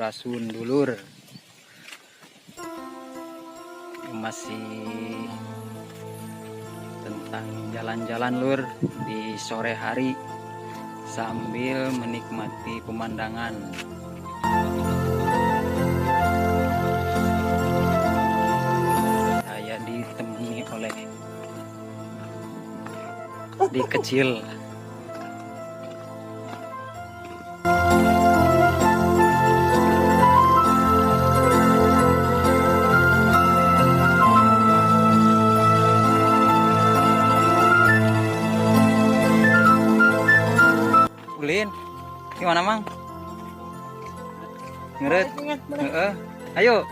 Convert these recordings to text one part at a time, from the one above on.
Sampurasun dulur. Masih tentang jalan-jalan lur di sore hari sambil menikmati pemandangan. Saya ditemani oleh di kecil. Ulin, gimana mang? Ngeret? Heeh. Ayo.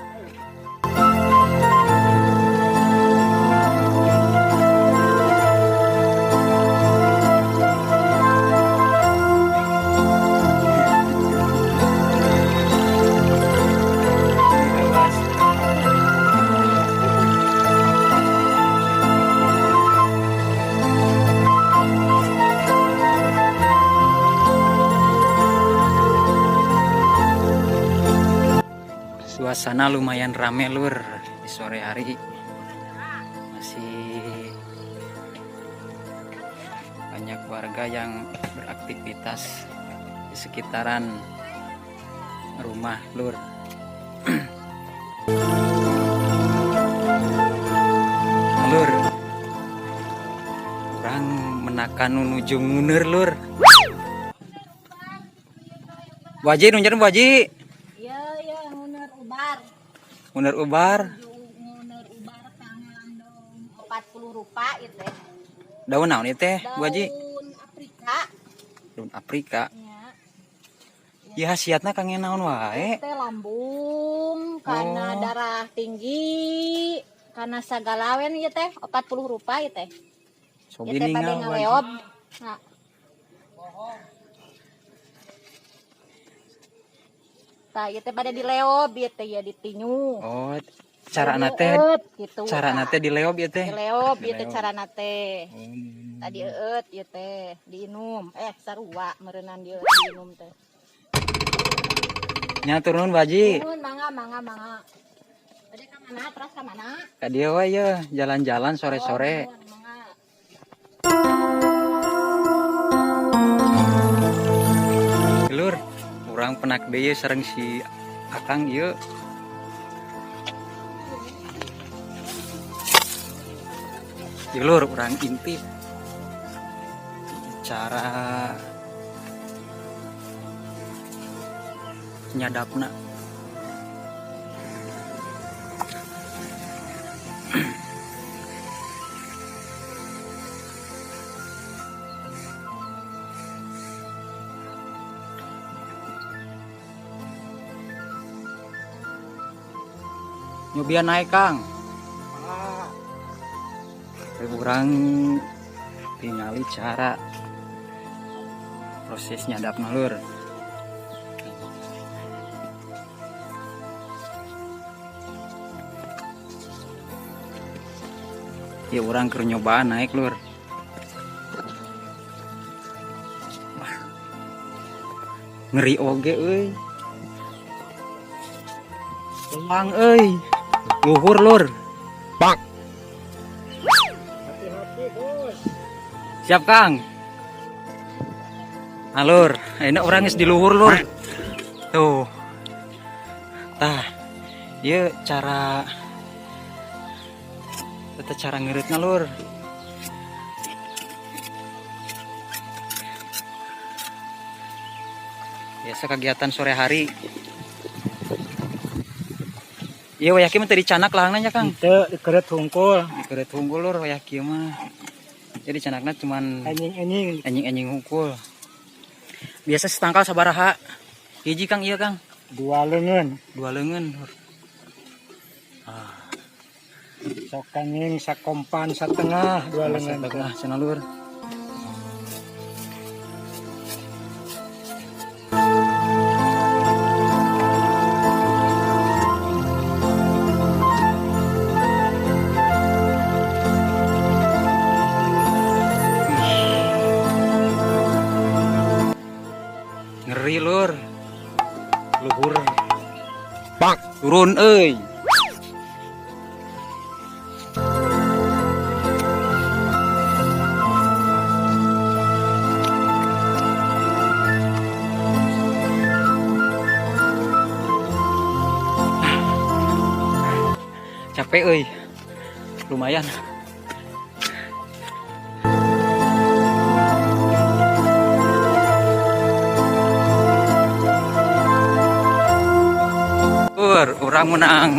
Suasana lumayan rame lur di sore hari, masih banyak warga yang beraktivitas di sekitaran rumah lur. Lur, orang menakan menuju nguneur lur. Bu Haji, nunjer Bu Haji. Nguneur ubar. Nguneur ubar kang 40 rupa ieu teh. Daun naon ieu teh, Bu Haji? Daun Afrika. Daun Afrika. Nya. Ya khasiatna kang naon wae? Teh lambung, kana darah tinggi, kana sagalawen ieu teh 40 rupa ieu teh. Sobi ningal Bu Haji. Nah. Tah ieu teh pada dileob ieu teh ya ditinyu. Oh, carana teh gitu. Carana teh dileob ieu teh. Dileob ieu teh carana teh. Tadi eueut ieu teh diinum. Sarua meureunnan dieu diinum teh. Nya turun Bu Haji. Turun mangga mangga mangga. Bade ka mana teras ka mana? Ka dieu we ye, jalan-jalan sore-sore. Oh, mangga. Lur, urang penak deui sareng si Akang ieu. Ieu lur, urang intip cara nyadapna. Nyobian naik Kang. Urang tingali cara proses nyadapna lur. Ya urang keur nyobaan naik lur. Wah. Ngeri oge euy. Pelang euy. Luhur lur. Bang. Hati-hati, Bos. Siap, Kang. Nah, lur, ini orang geus di luhur lur. Tuh. Tah. Ieu cara tata cara ngeureutna lur. Biasa kegiatan sore hari. Iya wayah kieu mah teu dicanak lahangna nya Kang. Teu dikeureut hungkul. Dikeureut hungkul lur wayah kieu mah. Jadi canakna cuman enjing-enjing. Enjing-enjing hungkul. Biasa setangkal sabaraha? Hiji Kang ieu Kang. Dua leungeun. Dua leungeun lur. Ah. Sok kanging sakompan satengah dua leungeun. Satengah cenah lur. Ngeri lur, luhur. Turun euy. Capek euy. Lumayan. Lur, urang menang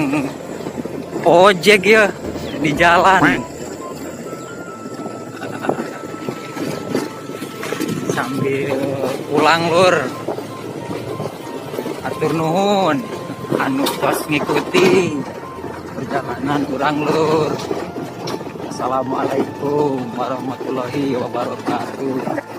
ojek ya di jalan. Sambil pulang, lur. Hatur nuhun anu tos ngikuti perjalanan urang, lur. Assalamualaikum warahmatullahi wabarakatuh.